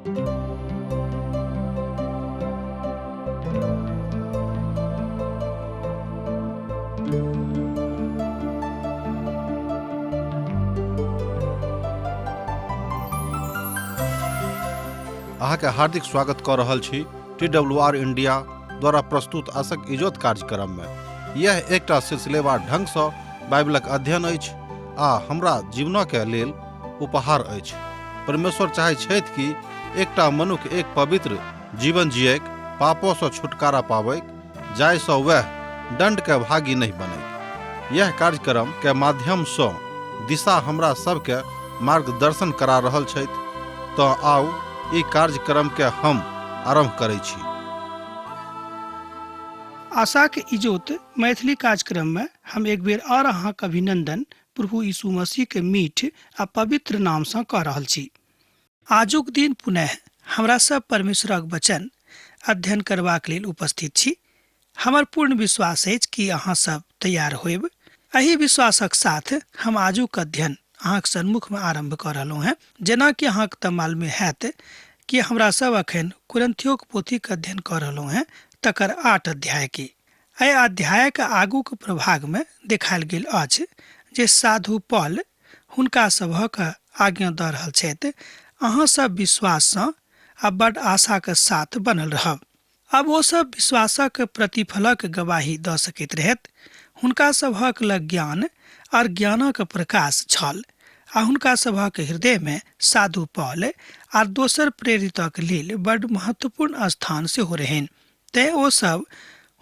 अहाँके हार्दिक स्वागत कऽ रहल छी टी डब्ल्यू आर इंडिया द्वारा प्रस्तुत आशक इजोत कार्यक्रममे। यह एकटा सिलसिलेवार ढंगसँ बाइबलक अध्ययन अछि आ हमरा जीवनके लेल उपहार अछि। परमेश्वर चाहै छथि कि एकटा मनुख एक पवित्र जीवन जियैक, पापोसँ छुटकारा पाबैक, जाहिसँ वएह दण्डके भागी नहि बनैक। यह कार्यक्रम के माध्यमसँ दिशा हमरा सबके मार्गदर्शन करा रहल छथि। तँ आउ ई कार्यक्रम के हम आरम्भ करै छी। आशाक इजोत मैथिली कार्यक्रम में हम एक बेर और अहाँक अभिनंदन प्रभु यीशु मसीह के मीठ आ पवित्र नाम सँ कऽ रहल छी। आजुक दिन पुनः हमरा सब परमेश्वरक वचन अध्ययन करबाक लेल उपस्थित छी। हमर पूर्ण विश्वास अछि कि अहाँ सब तैयार होयब। एहि विश्वासक साथ हम आजुक अध्ययन अहाँक सन्मुख में आरंभ कऽ रहलहुँ हेँ। जेना कि अहाँक तऽ मालूमे हैत कि हमरा सब अखन कुरिन्थियोक पोथीक अध्ययन कऽ रहलहुँ हेँ, तकर 8 अध्याय के। एहि अध्यायक आगूक प्रभागमे देखायल गेल अछि जे साधु पॉल हुनका सभक आज्ञा दऽ रहल छथि, अहाँ सब विश्वाससँ आ बड आशाक साथ बनल रहब। आब ओ सब विश्वासक प्रतिफलक गवाही दऽ सकैत रहथि। हुनका सभक लग ज्ञान और ज्ञानक प्रकाश छल आ हुनका सभक हृदयमे साधु पॉल आर दोसर प्रेरितक लेल बड महत्वपूर्ण स्थान सेहो रहनि। तेँ ओ सब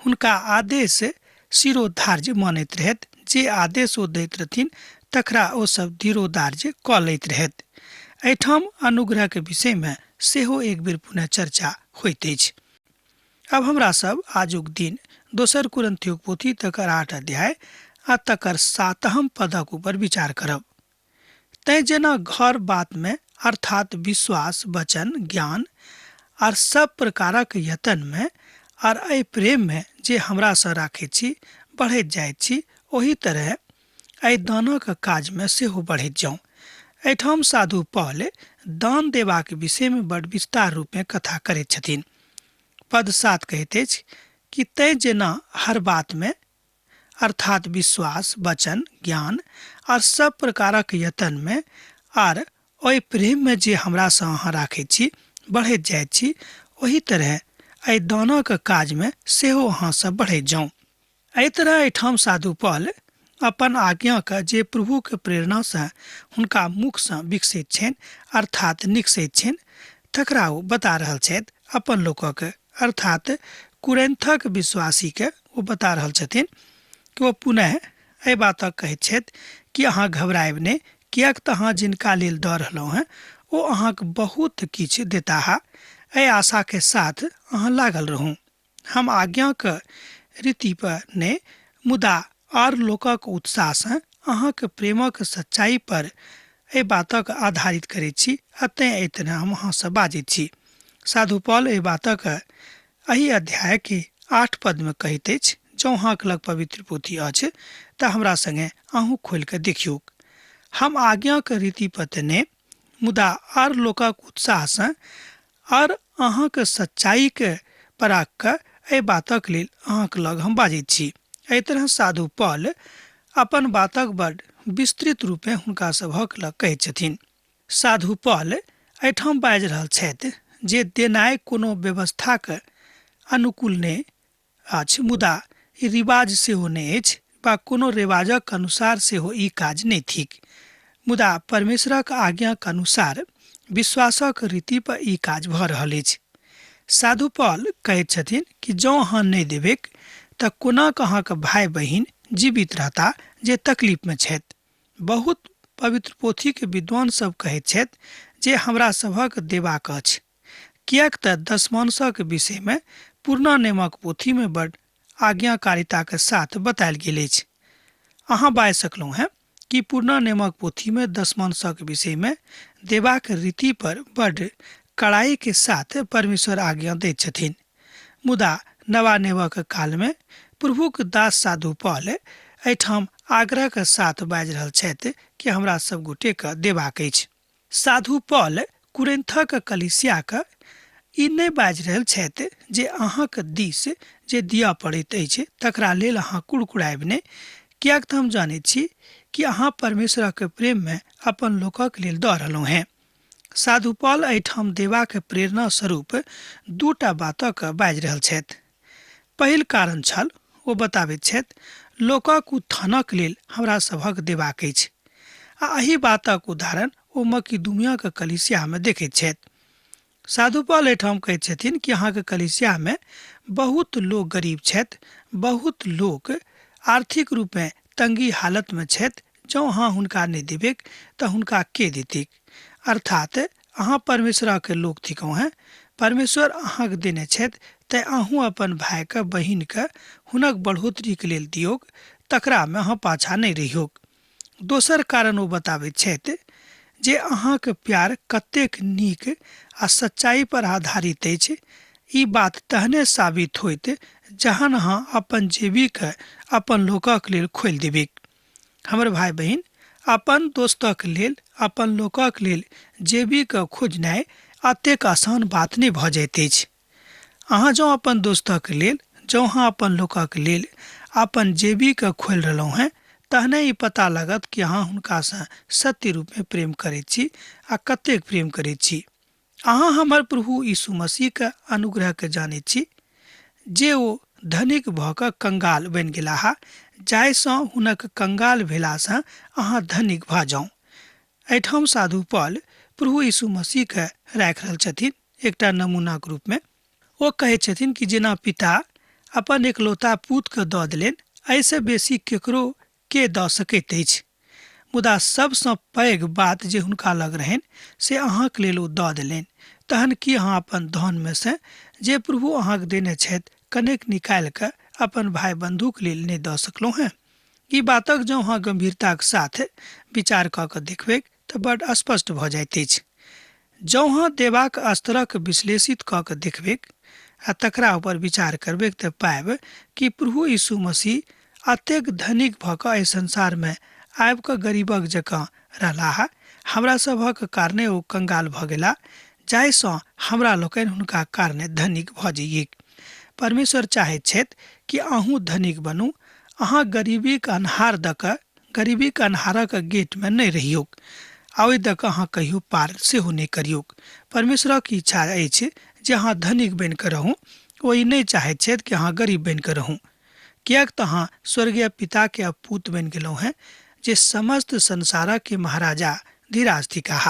हुनका आदेश शिरोधार्य मानैत रहथि। जे आदेश ओ दैत रहथिन तकरा ओ सब धीरोधार्य कऽ लैत रहथि। एहिठाम अनुग्रहक विषयमे सेहो एक बेर पुनः चर्चा होइत अछि। आब हमरा सब आजुक दिन दोसर कुरिन्थियोक पोथी तकर 8 अध्याय आ तकर 7 पदक ऊपर विचार करब। तैँ जेना घर बातमे अर्थात विश्वास, वचन, ज्ञान आर सब प्रकारक यतनमे आर एहि प्रेममे जे हमरासँ राखैत छी बढ़ैत जाइत छी, ओही तरह एहि दानक काजमे सेहो बढ़ैत जाउ। एहिठाम साधु पॉल दान देबाक विषयमे बड विस्तार रूपमे कथा करैत छथिन। पद 7 कहैत अछि कि तैँ जेना हर बातमे अर्थात विश्वास, वचन, ज्ञान आर सब प्रकारक यतनमे आर ओहि प्रेममे जे हमरासँ अहाँ राखैत छी बढ़ैत जाइत छी, ओही तरह एहि दानक काजमे सेहो अहाँ सब बढ़ैत जाउ। एहि तरह एहिठाम साधु पॉल अपन आज्ञाके जे प्रभुके प्रेरणासँ हुनका मुखसँ विकसित छनि अर्थात निकसैत छनि तकरा ओ बता रहल छथि अपन लोकक अर्थात कुरिन्थक विश्वासीके ओ बता रहल छथिन कि ओ पुनः एहि बातक कहैत छथि कि अहाँ घबरायब नहि, किएक तऽ अहाँ जिनका लेल दऽ रहलहुँ हेँ ओ अहाँक बहुत किछु देताह। एहि आशाके साथ अहाँ लागल रहू। हम आज्ञाक रीति पर नहि, मुदा आर लोकक उत्साहसँ अहाँक प्रेमक सच्चाई पर एहि बातक आधारित करैत छी आ तेँ एहि तरह हम अहाँसँ बाजैत छी। साधु पॉल एहि बातक एहि अध्याय के 8 पद में कहैत अछि, जँ अहाँक लग पवित्र पोथी अछि तऽ हमरा संगे अहूँ खोलि कऽ देखियौक। हम आज्ञाक रीति पर तऽ नहि, मुदा आर लोकक उत्साहसँ आर अहाँक सच्चाईक पराग कऽ एहि बातक लेल अहाँक लग हम बाजैत छी। एहि तरह साधु पॉल अपन बातक बड विस्तृत रूपेँ हुनका सभक लग कहैत छथिन। साधु पॉल एहिठाम बाजि रहल छथि जे देनाइ कोनो व्यवस्थाक अनुकूल नहि अछि, मुदा ई रिवाज सेहो नहि अछि वा कोनो रिवाजक अनुसार सेहो ई काज नहि थिक, मुदा परमेश्वरक आज्ञाक अनुसार विश्वासक रीति पर ई काज भऽ रहल अछि। साधु पॉल कहैत छथिन कि जँ अहाँ नहि देबैक तऽ कोना कऽ अहाँक भाय बहिन जीवित रहता जे तकलीफ मे छथि। बहुत पवित्र पोथीके विद्वान सब कहैत छथि जे हमरा सभक देबाक अछि, किएक तऽ दशमांशक विषयमे पुरना नियमक पोथीमे बड आज्ञाकारिताक साथ बतायल गेल अछि। अहाँ बाजि सकलहुँ हेँ कि पुरना नियमक पोथीमे दशमांशक विषयमे देबाक रीति पर बड कड़ाईके साथ परमेश्वर आज्ञा दैत छथिन, मुदा नवा नियमक कालमे प्रभुक दास साधु पॉल एहिठाम आग्रहक साथ बाजि रहल छथि कि हमरा सब गोटेके देबाक अछि। साधु पॉल कुरिन्थक कलीसियाके ई नहि बाजि रहल छथि जे अहाँके दिस जे दिअ पड़ैत अछि तकरा लेल अहाँ कुड़कुड़ायब नहि, किएक तऽ हम जानैत छी कि अहाँ परमेश्वरक प्रेममे अपन लोकक लेल दऽ रहलहुँ हेँ। साधु पॉल एहिठाम देबाक प्रेरणा स्वरूप दूटा बातक बाजि रहल छथि। पहिल कारण छल, ओ बताबैत छथि, लोकक उत्थानक लेल हमरा सभक देबाक अछि, आ एहि बातक उदाहरण ओ मकिदुनियाक कलीसियामे देखैत छथि। साधु पॉल एहिठाम कहैत छथिन कि अहाँके कलीसियामे बहुत लोक गरीब छथि, बहुत लोक आर्थिक रूपेँ तंगी हालतमे छथि। जँ अहाँ हुनका नहि देबैक तऽ हुनका के देतैक? अर्थात अहाँ परमेश्वरक लोक थिकहुँ हेँ, परमेश्वर अहाँके देने छथि, तेँ अहूँ अपन भायके बहिनके हुनक बढ़ोतरीके लेल दियौक, तकरामे अहाँ पाछाँ नहि रहियौक। दोसर कारण ओ बताबैत छथि जे अहाँके प्यार कतेक नीक आ सच्चाई पर आधारित अछि। ई बात तहने साबित होइत जहन अहाँ अपन जेबीके अपन लोकक लेल खोलि देबैक। हमर भाय बहिन, अपन दोस्तक लेल अपन लोकक लेल जेबीके खोजनाइ एतेक आसान बात नहि भऽ जाइत अछि। अहाँ जँ अपन दोस्तक लेल, जँ अहाँ अपन लोकक लेल अपन जेबीके खोलि रहलहुँ हेँ, तहने ई पता लागत कि अहाँ हुनकासँ सत्य रूपमे प्रेम करैत छी आ कतेक प्रेम करैत छी। अहाँ हमर प्रभु यीशु मसीहके अनुग्रहके जानैत छी जे ओ धनिक भऽ कऽ कंगाल बनि गेलाह, जाहिसँ हुनक कंगाल भेलासँ अहाँ धनिक भऽ जाउ। एहिठाम साधु पॉल प्रभु यीशु मसीहके राखि रहल छथिन एकटा नमूनाक रूपमे। ओ कहै छथिन कि जेना पिता अपन एकलौता पूतके दऽ देलनि, एहिसँ बेसी केकरो के दऽ सकैत अछि? मुदा सबसँ पैघ बात जे हुनका लग रहनि से अहाँके लेल ओ दऽ देलनि। तहन की अहाँ अपन धनमे से जे प्रभु अहाँके देने छथि कनेक निकालि कऽ अपन भाय बन्धुके लेल नहि दऽ सकलहुँ हेँ? ई बातक जँ अहाँ गम्भीरताक साथ विचार कऽ कऽ देखबैक तऽ बड्ड स्पष्ट भऽ जाइत अछि। जँ अहाँ देबाक स्तरक विश्लेषित कऽ कऽ देखबैक आ तकरा ऊपर विचार करबैक तऽ पायब कि प्रभु यीशु मसीह एतेक धनिक भऽ कऽ एहि संसारमे आबि कऽ गरीबक जकाँ रहलाह। हमरा सभक कारणे ओ कंगाल भऽ गेला, जाहिसँ हमरा लोकनि हुनका कारणे धनिक भऽ जइऐक। परमेश्वर चाहैत छथि कि अहूँ धनिक बनू। अहाँ गरीबीक अन्हार दऽ कऽ गरीबीक अन्हारक गेटमे नहि रहियौक आ ओहि दऽ कऽ अहाँ कहियो पार सेहो नहि करियौक। परमेश्वरक इच्छा अछि जे अहाँ धनिक बनि कऽ रहू। ओ ई नहि चाहैत छथि कि अहाँ गरीब बनि कऽ रहू, किएक तऽ अहाँ स्वर्गीय पिताके अब पूत बनि गेलहुँ हेँ, जे समस्त संसारक महाराजा धीराज थिकाह।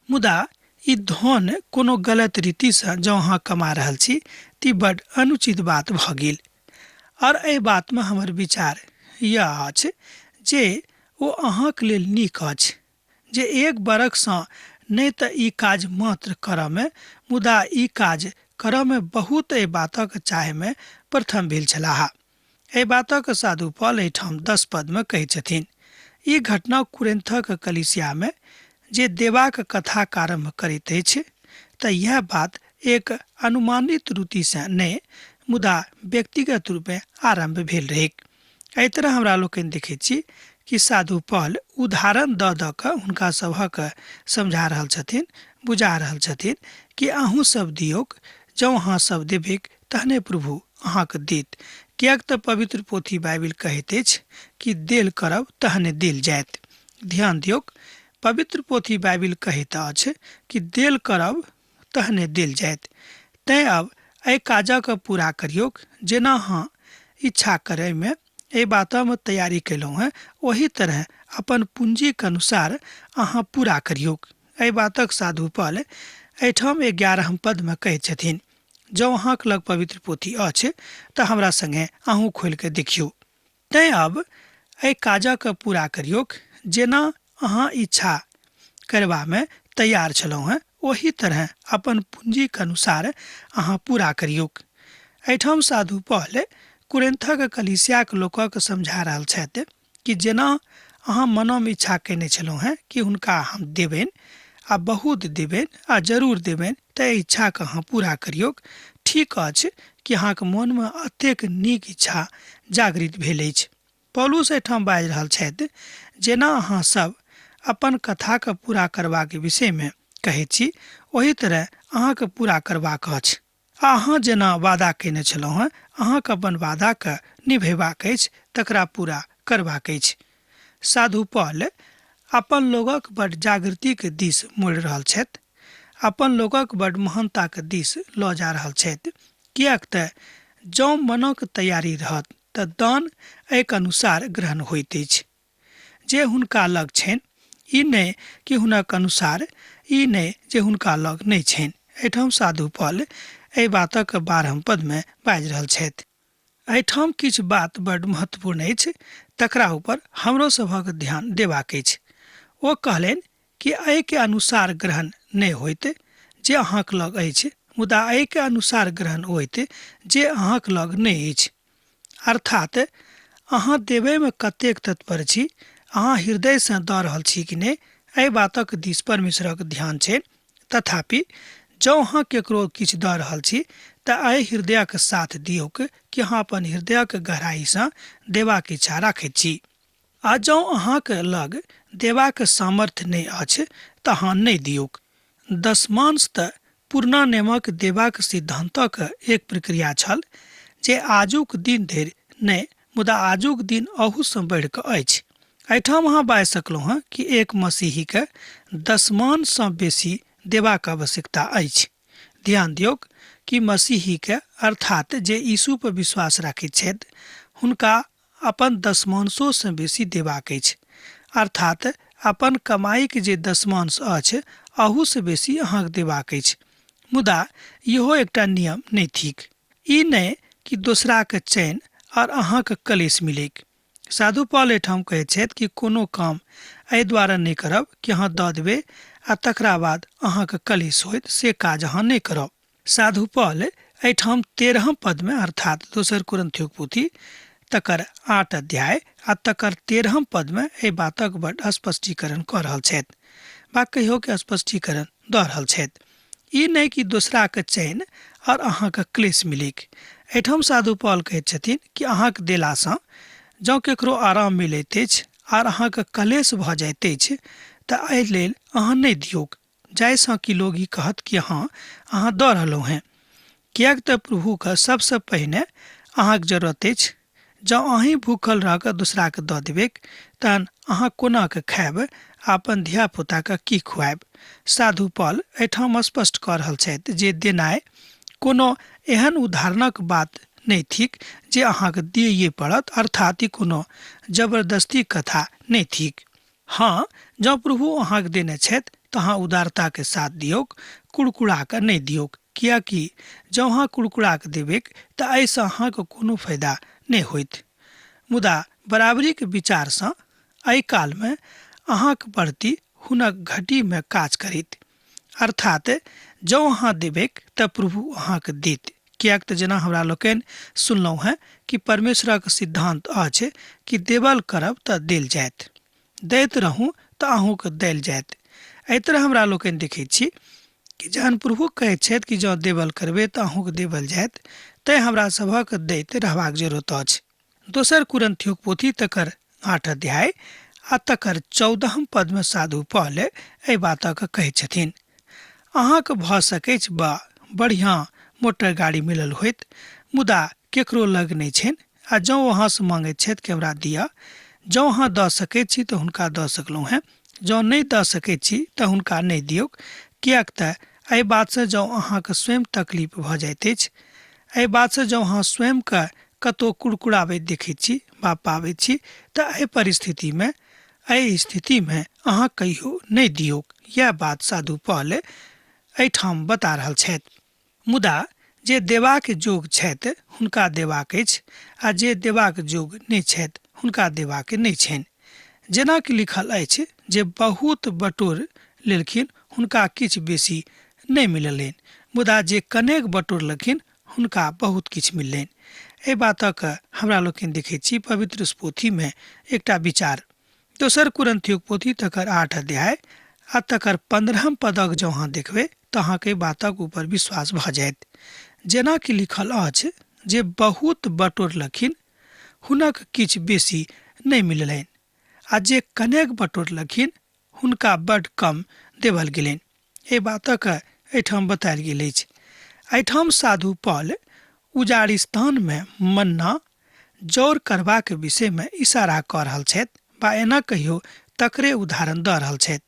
मुदा ई धन कोनो गलत रीतिसँ जँ अहाँ कमा रहल छी तऽ ई बड्ड अनुचित बात भऽ गेल। आओर एहि बातमे हमर विचार यैह अछि जे ओ अहाँक लेल नीक अछि जे एक बरखसँ नहि तऽ ई काज मात्र करऽमे, मुदा ई काज करऽमे बहुत एहि बातक चाहमे प्रथम भेल छलाह। एहि बातक साधु पॉल एहिठाम 10 पदमे कहैत छथिन। ई घटना कुरिन्थक कलीसियामे जे देबाक कथाक आरम्भ करैत अछि तऽ यैह बात एक अनुमानित रीतिसँ नहि, मुदा व्यक्तिगत रूपेँ आरम्भ भेल रहैक। एहि तरह हमरा लोकनि देखैत छी कि साधु पॉल उदाहरण दऽ दऽ कऽ हुनका सभक समझा रहल छथिन, बुझा रहल छथिन कि अहूँ सब दियौक, जँ अहाँ सब देबैक तहने प्रभु अहाँके देत, किएक तऽ पवित्र पोथी बाइबिल कहैत अछि कि देल करब तहने देल जायत। ध्यान दियौक, पवित्र पोथी बाइबिल कहैत अछि कि देल करब तहने देल जायत। तैँ अब एहि काजक पूरा करियौक, जेना अहाँ इच्छा करयमे एहि बातमे तैयारी कयलहुँ हेँ, ओही तरह अपन पूँजीक अनुसार अहाँ पूरा करियौक। एहि बातक साधु पॉल एहिठाम 11 पदमे कहैत छथिन। जँ अहाँक लग पवित्र पोथी अछि तऽ हमरा संगे अहूँ खोलि कऽ देखियौ। तैँ अब एहि काजक पूरा करियौक, जेना अहाँ इच्छा करबामे तैयार छलहुँ हेँ ओही तरह अपन पूँजीक अनुसार अहाँ पूरा करियौक। एहिठाम साधु पॉल कुरिन्थक कलीसियाक लोकक समझा रहल छथि कि जेना अहाँ मनोमे इच्छा कयने छलहुँ हेँ कि हुनका हम देबनि आ बहुत देबनि आ जरूर देबनि, तऽ एहि इच्छाके अहाँ पूरा करियौक। ठीक अछि कि अहाँके मोनमे एतेक नीक इच्छा जागृत भेल अछि। पौलुस एहिठाम बाजि रहल छथि, जेना अहाँ सब अपन कथाके पूरा करबाक विषयमे कहैत छी ओहि तरह अहाँके पूरा करबाक अछि। अहाँ जेना वादा कयने छलहुँ हेँ, अहाँके अपन वादाके निभेबाक अछि, तकरा पूरा करबाक अछि। साधु पॉल अपन लोगक बड जागृतिके दिस मोड़ि रहल छथि, अपन लोकक बड महानताके दिस लऽ जा रहल छथि, किएक तऽ जँ मनक तैयारी रहत तऽ दान एहिके अनुसार ग्रहण होइत अछि जे हुनका लग छनि, ई नहि कि हुनक अनुसार, ई नहि जे हुनका लग नहि छनि। एहिठाम साधु पॉल एहि बातक 12 पदमे बाजि रहल छथि। एहिठाम किछु बात बड महत्वपूर्ण अछि, तकरा ऊपर हमरो सभक ध्यान देबाक अछि। ओ कहलनि कि एहिके अनुसार ग्रहण नहि होइत जे अहाँक लग अछि, मुदा एहिके अनुसार ग्रहण होइत जे अहाँक लग नहि अछि। अर्थात अहाँ देबयमे कतेक तत्पर छी, अहाँ हृदयसँ दऽ रहल छी कि नहि, एहि बातक दिस परमेश्वरक ध्यान छै। तथापि जँ अहाँ केकरो किछु दऽ रहल छी तऽ एहि हृदयक साथ दियौक कि अहाँ अपन हृदयक गहराइसँ देबाक इच्छा राखैत छी। आ जँ अहाँक लग देबाक सामर्थ्य नहि अछि तऽ अहाँ नहि दियौक। दशमांश तऽ पुरना नियमक देबाक सिद्धान्तक एक प्रक्रिया छल जे आजुक दिन धरि नहि, मुदा आजुक दिन अहूसँ बढ़ि कऽ अछि। एहिठाम अहाँ बाजि सकलहुँ हँ कि एक मसीहीके दशमांशसँ बेसी देबाक आवश्यकता अछि। ध्यान दियौक कि मसीहीके, अर्थात जे यीशु पर विश्वास राखैत छथि, हुनका अपन दशमांशोसँ बेसी देबाक अछि। अर्थात अपन कमाईके जे दशमांश अछि अहूसँ बेसी अहाँके देबाक अछि। मुदा इहो एकटा नियम नहि थिक। ई नहि कि दोसराके चैन और अहाँके कलेश मिलैक। साधु पॉल एहिठाम कहैत छथि कि कोनो काम एहि दुआरे नहि करब कि अहाँ दऽ देबै आ तकरा बाद अहाँके कलेश होइत, से काज अहाँ नहि करब। साधु पॉल एहिठाम 13 पदमे, अर्थात दोसर कुरिन्थियोक पोथी तकर 8 अध्याय आ तकर 13 पदमे एहि बातक बड स्पष्टीकरण कऽ रहल छथि, वा कहियो के स्पष्टीकरण दऽ रहल छथि। ई नहि कि दोसराके चैन और अहाँके क्लेश मिलैक। एहिठाम साधु पॉल कहैत छथिन कि अहाँके देलासँ जँ केकरो आराम मिलैत अछि और अहाँके कलेश भऽ जाइत अछि तऽ एहि लेल अहाँ नहि दियौक, जाहिसँ कि लोग ई कहत कि हँ अहाँ दऽ रहलहुँ हेँ। किएक तऽ प्रभुके सबसँ पहिने अहाँके जरूरत अछि। जँ अहीं भूखल रह कऽ दोसराके दऽ देबैक तहन अहाँ कोना कऽ खायब आ अपन धियापुताके की खुआयब। साधु पॉल एहिठाम स्पष्ट कऽ रहल छथि जे देनाइ कोनो एहन उदाहरणक बात नहि थिक जे अहाँके दियैए पड़त, अर्थात ई कोनो जबरदस्ती कथा नहि थिक। हँ, जँ प्रभु अहाँके देने छथि तऽ अहाँ उदारताके साथ दियौक, कुड़कुड़ा कऽ नहि दियौक, किएकि जँ अहाँ कुड़कुड़ा कऽ देबैक तऽ एहिसँ अहाँके कोनो फायदा नहि होइत। मुदा बराबरीके विचारसँ एहि कालमे अहाँके बढ़ती हुनक घटीमे काज करैत। अर्थात जँ अहाँ देबैक तऽ प्रभु अहाँके देत। किएक तऽ जेना हमरा लोकनि सुनलहुँ हेँ कि परमेश्वरक सिद्धान्त अछि कि देबल करब तऽ देल जायत, दैत रहू तऽ अहूँके देल जायत। एहि तरह हमरा लोकनि देखैत छी कि जहन प्रभु कहैत छथि कि जँ देबल करबै तऽ अहूँके देबल जायत, तैँ हमरा सभक दैत रहबाक जरूरत अछि। दोसर कुरिन्थियोक पोथी तकर 8 अध्याय आ तकर 14 पदमे साधु पॉल एहि बातक कहैत छथिन, अहाँके भऽ सकैछ बा बढ़िआँ मोटर गाड़ी मिलल होइत, मुदा केकरो लग नहि छनि, आ जँ अहाँसँ माँगैत छथि कि हमरा दिअ, जँ अहाँ दऽ सकैत छी तऽ हुनका दऽ सकलहुँ हेँ, जँ नहि दऽ सकैत छी तऽ हुनका नहि दियौक। किएक तऽ एहि बातसँ जँ अहाँके स्वयं तकलीफ भऽ जाइत अछि, एहि बातसँ जँ अहाँ स्वयंके कतहु कुड़कुड़ाबैत देखैत छी वा पाबैत छी, तऽ एहि परिस्थितिमे, एहि स्थितिमे अहाँ कहियो नहि दियौक। यैह बात साधु पॉल एहिठाम बता रहल छथि। मुदा जे देबाक जोग छथि हुनका देबाक अछि, आ जे देबाक जोग नहि छथि हुनका देबाक नहि छनि। जेना कि लिखल अछि जे बहुत बटोर लेलखिन हुनका किछु बेसी नहि मिललनि, मुदा जे कनेक बटोरलखिन हुनका बहुत किछु मिललनि। एहि बातक हमरा लोकनि देखैत छी पवित्र पोथीमे एकटा विचार। दोसर कुरिन्थियोक पोथी तकर 8 अध्याय आ तकर 15 पदक जँ अहाँ देखबै तऽ अहाँके बातक ऊपर विश्वास भऽ जायत। जेना कि लिखल अछि जे बहुत बटोरलखिन हुनक किछु बेसी नहि मिललनि, आ जे कनेक बटोरलखिन हुनका बड कम देबल गेलनि। एहि बातक एहिठाम बतायल गेल अछि। एहिठाम साधु पॉल उजाड़िस्तानमे मन्ना जौर करबाक विषयमे इशारा कऽ रहल छथि वा एना कहियो तकरे उदाहरण दऽ रहल छथि।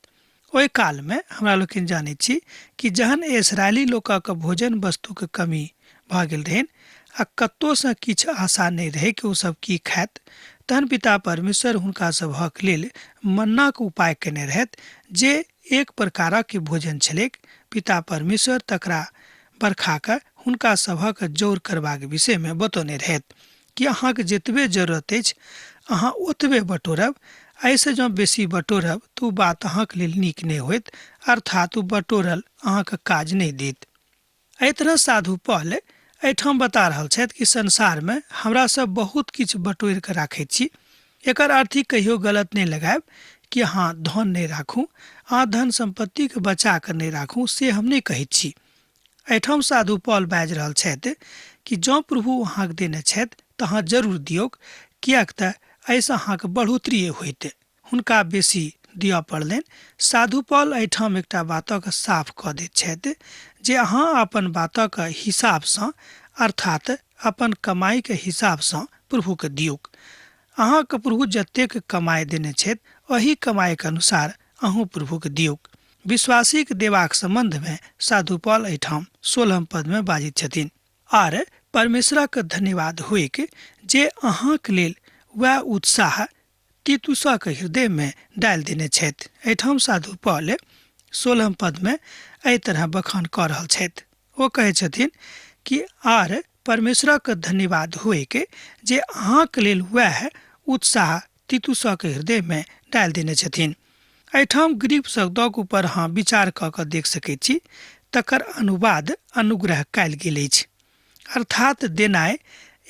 ओहि कालमे हमरा लोकनि जानैत छी कि जहन इसराइली लोकक भोजन वस्तुक कमी भऽ गेल रहनि आ कतहुसँ किछु आशा नहि रहै कि ओ सब की खायत, तहन पिता परमेश्वर हुनका सभक लेल मन्नाक उपाय कयने रहथि जे एक प्रकारक भोजन छलैक। पिता परमेश्वर तकरा बरखा कऽ हुनका सभक जौर करबाक विषयमे बतौने रहथि कि अहाँके जतबे जरूरत अछि अहाँ ओतबे बटोरब, एहिसँ जँ बेसी बटोरब तऽ ओ बात अहाँके लेल नीक नहि होयत, अर्थात ओ बटोरल अहाँके काज नहि देत। एहि तरह साधु पॉल एहिठाम बता रहल छथि कि संसारमे हमरा सब बहुत किछु बटोरि कऽ राखैत छी। एकर अर्थ ई कहियो गलत नहि लगायब कि अहाँ धन नहि राखू, अहाँ धन सम्पत्तिके बचा कऽ नहि राखू, से हम नहि कहैत छी। एहिठाम साधु पॉल बाजि रहल छथि कि जँ प्रभु अहाँके देने छथि तऽ अहाँ जरूर दियौक, किएक तऽ एहिसँ अहाँके बढ़ोतरीए होइत। हुनका बेसी दिअ पड़लनि। साधु पॉल एहिठाम एकटा बातक साफ कऽ दैत छथि जे अहाँ अपन बातक हिसाबसँ अर्थात अपन कमाइके हिसाबसँ प्रभुके दियौक। अहाँके प्रभु जतेक कमाइ देने छथि ओहि कमाइके अनुसार अहूँ प्रभुके दियौक। विश्वासीके देबाक सम्बन्धमे साधु पॉल एहिठाम 16 पदमे बाजैत छथिन, आर परमेश्वरक धन्यवाद होइक जे अहाँक लेल वएह उत्साह तीतुसक हृदयमे डालि देने छथि। एहिठाम साधु पॉल 16 पदमे एहि तरह बखान कऽ रहल छथि। ओ कहै छथिन कि आर परमेश्वरक धन्यवाद होइक जे अहाँक लेल वएह उत्साह तीतुसक हृदयमे डालि देने छथिन। एहिठाम ग्रीक शब्दक ऊपर अहाँ विचार कऽ कऽ देख सकैत छी, तकर अनुवाद अनुग्रह कयल गेल अछि, अर्थात देनाइ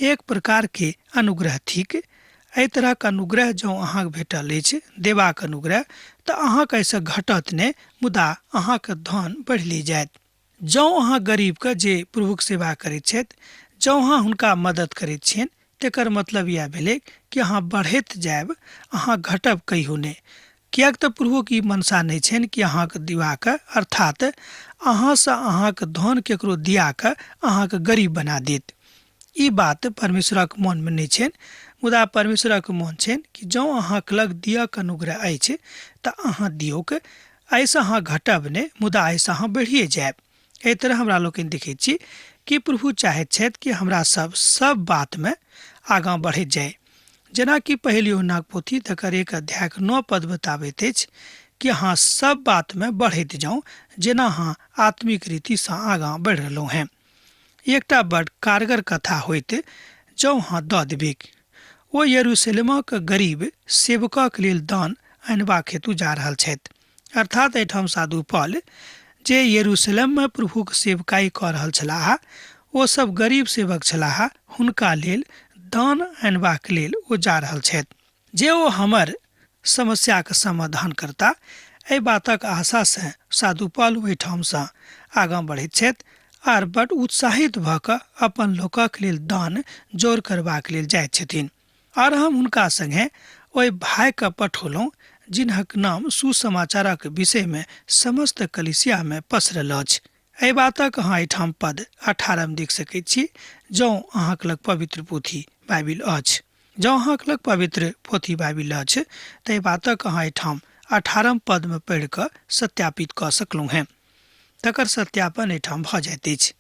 एक प्रकार के अनुग्रह थिक। एहि तरहक अनुग्रह जँ अहाँके भेटल अछि, देबाक अनुग्रह, तऽ अहाँके एहिसँ घटत नहि, मुदा अहाँके धन बढ़ि जायत। जँ अहाँ गरीबके जे प्रभुक सेवा करैत छथि, जँ अहाँ हुनका मदद करैत छियनि, तकर मतलब इएह भेलै कि अहाँ बढ़ैत जायब, अहाँ घटब कहियो नहि। किएक तऽ प्रभुक ई मनसा नहि छनि कि अहाँके दिवाके, अर्थात अहाँसँ अहाँके धन केकरो दिया कऽ अहाँके गरीब बना देत। ई बात परमेश्वरक मोनमे नहि छनि, मुदा परमेश्वरक मोन छनि कि जँ अहाँके लग दियक अनुग्रह अछि तऽ अहाँ दियौक, एहिसँ अहाँ घटब नहि, मुदा एहिसँ अहाँ बढ़िए जायब। एहि तरह हमरा लोकनि देखैत छी कि प्रभु चाहैत छथि कि हमरा सब सब बातमे आगाँ बढ़ैत जाय। जेनाकि पहिल यूहन्नाक पोथी तकर 1 अध्यायक 9 पद बताबैत अछि कि अहाँ सब बातमे बढ़ैत जाउ, जेना अहाँ आत्मिक रीतिसँ आगाँ बढ़ि रहलहुँ हेँ। एकटा बड़ कारगर कथा होइत जँ अहाँ दऽ देबैक। ओ यरूशलेमक गरीब सेवकक लेल दान अनबाक हेतु जा रहल छथि, अर्थात एहिठाम साधु पॉल जे यरूशलेममे प्रभुक सेवकाई कऽ रहल छलाह, ओ सब गरीब सेवक छलाह, हुनका लेल दान अनबाक लेल ओ जा रहल छथि जे ओ हमर समस्याक समाधान करता। एहि बातक आशासँ साधु पॉल ओहिठामसँ आगाँ बढ़ैत छथि आर बड उत्साहित भऽ कऽ अपन लोकक लेल दान जोर करबाक लेल जाइत छथिन। आर हम हुनका संगे ओहि भाइके पठौलहुँ जिनहक नाम सुसमाचारक विषयमे समस्त कलीसियामे पसरल अछि। एहि बातक अहाँ एहिठाम पद 18 मे देख सकैत छी, जँ अहाँक लग पवित्र पोथी बाइबिल अछि। जँ अहाँक लग पवित्र पोथी बाइबिल अछि तऽ एहि बातक अहाँ एहिठाम 18 पदमे पढ़ि कऽ सत्यापित कऽ सकलहुँ हेँ। तकर सत्यापन एहिठाम भऽ जाइत अछि।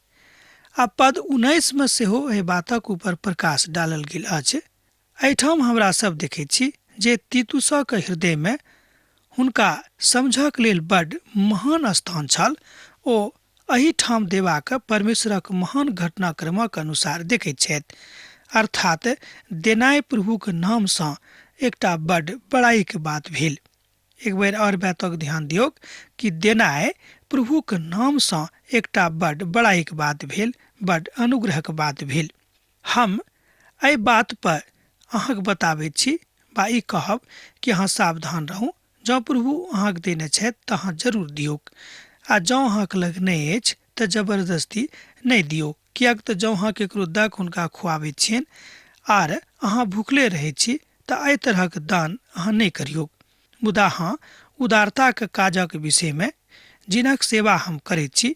आ पद 19 मे सेहो एहि बातक ऊपर प्रकाश डालल गेल अछि। एहिठाम हमरा सब देखैत छी जे तीतुसक हृदयमे हुनका समझक लेल बड महान स्थान छल। ओ एहिठाम देबाक परमेश्वरक महान घटनाक्रमक अनुसार देखैत छथि, अर्थात देनाइ प्रभुक नामसँ एकटा बड बड़ाईके बात भेल। एक बेर और बातक ध्यान दियौक कि देनाइ प्रभुक नामसँ एकटा बड बड़ाईके बात भेल, बड अनुग्रहक बात भेल। हम एहि बात पर अहाँके बताबैत छी वा ई कहब कि अहाँ सावधान रहू। जँ प्रभु अहाँके देने छथि तऽ अहाँ जरूर दियौक, आ जँ अहाँके लग नहि अछि तऽ जबरदस्ती नहि दियौक, किएक तऽ जँ अहाँ केकरो दऽ कऽ हुनका खुआबैत छियनि आर अहाँ भुखले रहैत छी तऽ एहि तरहक दान अहाँ नहि करियौक। मुदा हँ, उदारताके काजक विषयमे जिनक सेवा हम करैत छी,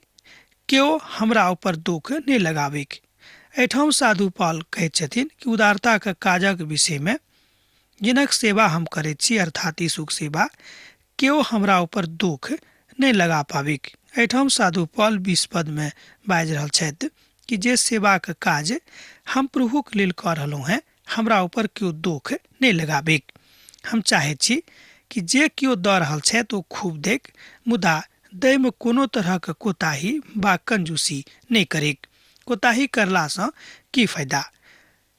केओ हमरा ऊपर दुख नहि लगाबैक। एहिठाम साधु पॉल कहैत छथिन कि उदारताके काजक विषयमे जिनक सेवा हम करैत छी, अर्थात यीशुक सेवा, केओ हमरा ऊपर दुख नहि लगा पाबिक। एहिठाम साधु पॉल 20 पदमे बाजि रहल छथि कि जे सेवाक काज हम प्रभुक लेल कऽ रहलहुँ हेँ, हमरा ऊपर केओ दुख नहि लगाबिक। हम चाहैत छी कि जे केओ दऽ रहल छथि ओ खूब देख, मुदा दैमे कोनो तरहक कोताही वा कंजूसी नहि करिक। कोताही करलासँ की फायदा?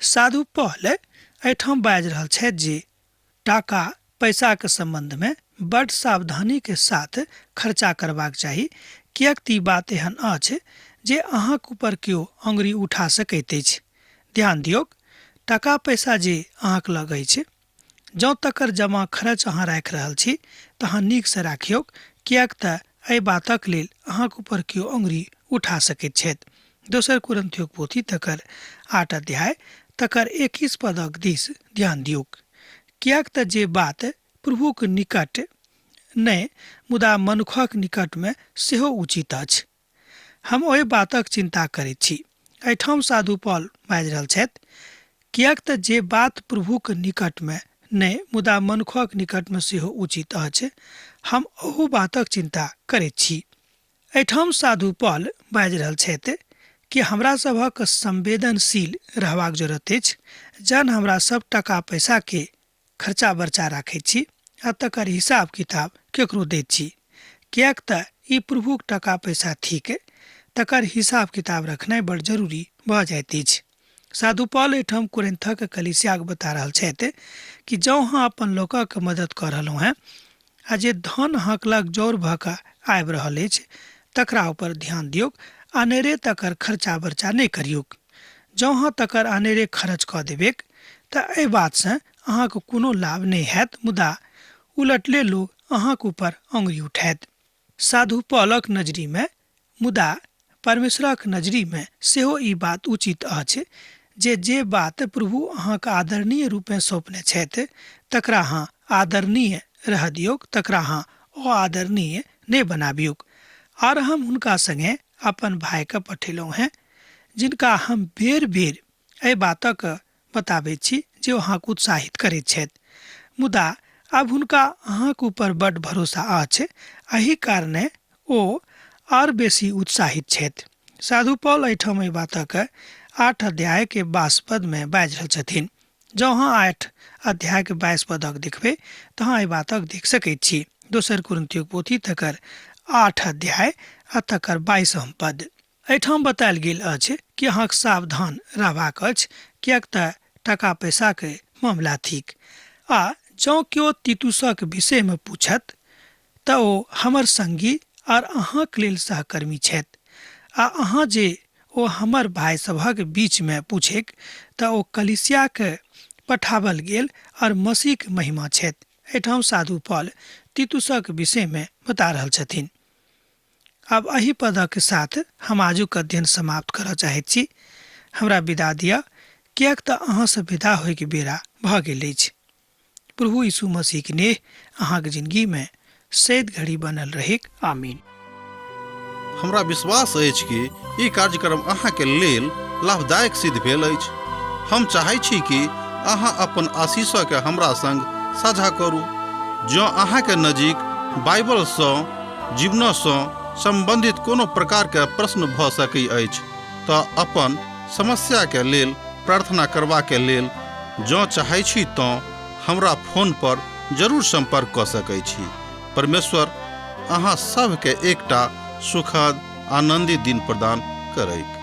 साधु पॉल एहिठाम बाजि रहल छथि जे टाका पैसाके सम्बन्धमे बड्ड सावधानीके साथ खर्चा करबाक चाही, किएक तऽ ई बात एहन अछि जे अहाँक ऊपर केओ अङ्गुरी उठा सकैत अछि। ध्यान दियौक, टाका पैसा जे अहाँक लग अछि, जँ तकर जमा खर्च अहाँ राखि रहल छी तऽ अहाँ नीकसँ राखियौक, किएक तऽ एहि बातक लेल अहाँक ऊपर केओ अङ्गुरी उठा सकैत छथि। दोसर कुरिन्थियोक पोथी तकर 8 अध्याय तकर 21 पदक दिस ध्यान दियौक। किएक तऽ जे बात प्रभुक निकट नहि मुदा मनुखक निकटमे सेहो उचित अछि, हम ओहि बातक चिन्ता करैत छी। एहिठाम साधु पॉल बाजि रहल छथि, किएक तऽ जे बात प्रभुक निकटमे नहि मुदा मनुखक निकटमे सेहो उचित अछि, हम ओहू बातक चिन्ता करैत छी। एहिठाम साधु पॉल बाजि रहल छथि कि हमरा सभक संवेदनशील रहबाक जरूरत अछि, जहन हमरा सब टाका पैसा के खर्चा बर्चा राखैत छी आ तकर हिसाब किताब केकरो दैत छी, किएक तऽ ई प्रभुक टाका पैसा थिक, तकर हिसाब किताब रखनाइ बड़ जरूरी भऽ जाइत अछि। साधु पॉल एहिठाम कुरिन्थक कलीसियाक बता रहल छथि कि जँ अहाँ अपन लोकक मदद कऽ रहलहुँ हेँ आ जे धन अहाँक लग जौर भऽ कऽ आबि रहल अछि तकरा ऊपर ध्यान दियौक, अनेरे तकर खर्चा बर्चा नहि करियौक। जँ अहाँ तकर अनेरे खर्च कऽ देबैक तऽ एहि बातसँ अहाँके कोनो लाभ नहि हैत, मुदा उलटले लोक अहाँक ऊपर अङ्गुरी उठायत। साधु पॉलक नजरीमे मुदा परमेश्वरक नजरीमे सेहो ई बात उचित अछि जे जे बात प्रभु अहाँके आदरणीय रूपे सौंपने छथि तकरा अहाँ आदरणीय रह दियौक, तकरा अहाँ अआदरणीय नहि बनाबियौक। आर हम हुनका संगे अपन भाइके पठेलहुँ हेँ, जिनका हम बेर बेर एहि बातक बताबैत छी जे ओ अहाँके उत्साहित करैत छथि, मुदा आब हुनका अहाँक ऊपर बड्ड भरोसा अछि, एहि कारणे ओ आर बेसी उत्साहित छथि। साधु पॉल एहिठाम एहि बातक 8 अध्याय के 22 पद में बाजि रहल छथिन। जँ अहाँ 8 अध्याय के 22 पदक देखबै तऽ अहाँ एहि बातक देख सकैत छी। दोसर कुरिन्थियोक पोथी तकर 8 अध्याय आ तकर 22 पद। एहिठाम बतायल गेल अछि कि अहाँक सावधान रहबाक अछि, किएक तऽ टाका पैसाके मामला थिक। आ जँ केओ तीतुसक विषयमे पूछत तऽ ओ हमर संगी आर अहाँक लेल सहकर्मी छथि, आ अहाँ जे ओ हमर भाय सभक बीचमे पूछैक तऽ ओ कलीसियाके पठाबल गेल आर मसीहक महिमा छथि। एहिठाम साधु पॉल तीतुसक विषयमे बता रहल छथिन। आब एहि पदक साथ हम आजुक अध्ययन समाप्त करऽ चाहैत छी। हमरा विदा दिअ, किएक तऽ अहाँसँ विदा होइके बेरा भऽ गेल अछि। प्रभु यीशु मसीहक नेह अहाँक जिंदगीमे सैद घड़ी बनल रहेक। आमीन। हमरा विश्वास अछि कि ई कार्यक्रम अहाँके लेल लाभदायक सिद्ध भेल अछि। हम चाहै छी कि अहाँ अपन आशीषके हमरा संग साझा करू। जँ अहाँके नजीक बाइबलसँ जीवनसँ सम्बन्धित कोनो प्रकारके प्रश्न भऽ सकै अछि तऽ अपन समस्याके लेल प्रार्थना करबाके लेल जँ चाहै छी तँ हमरा फोन पर जरूर सम्पर्क कऽ सकै छी। परमेश्वर अहाँ सभके एकटा सुखद आनन्दित दिन प्रदान करैत।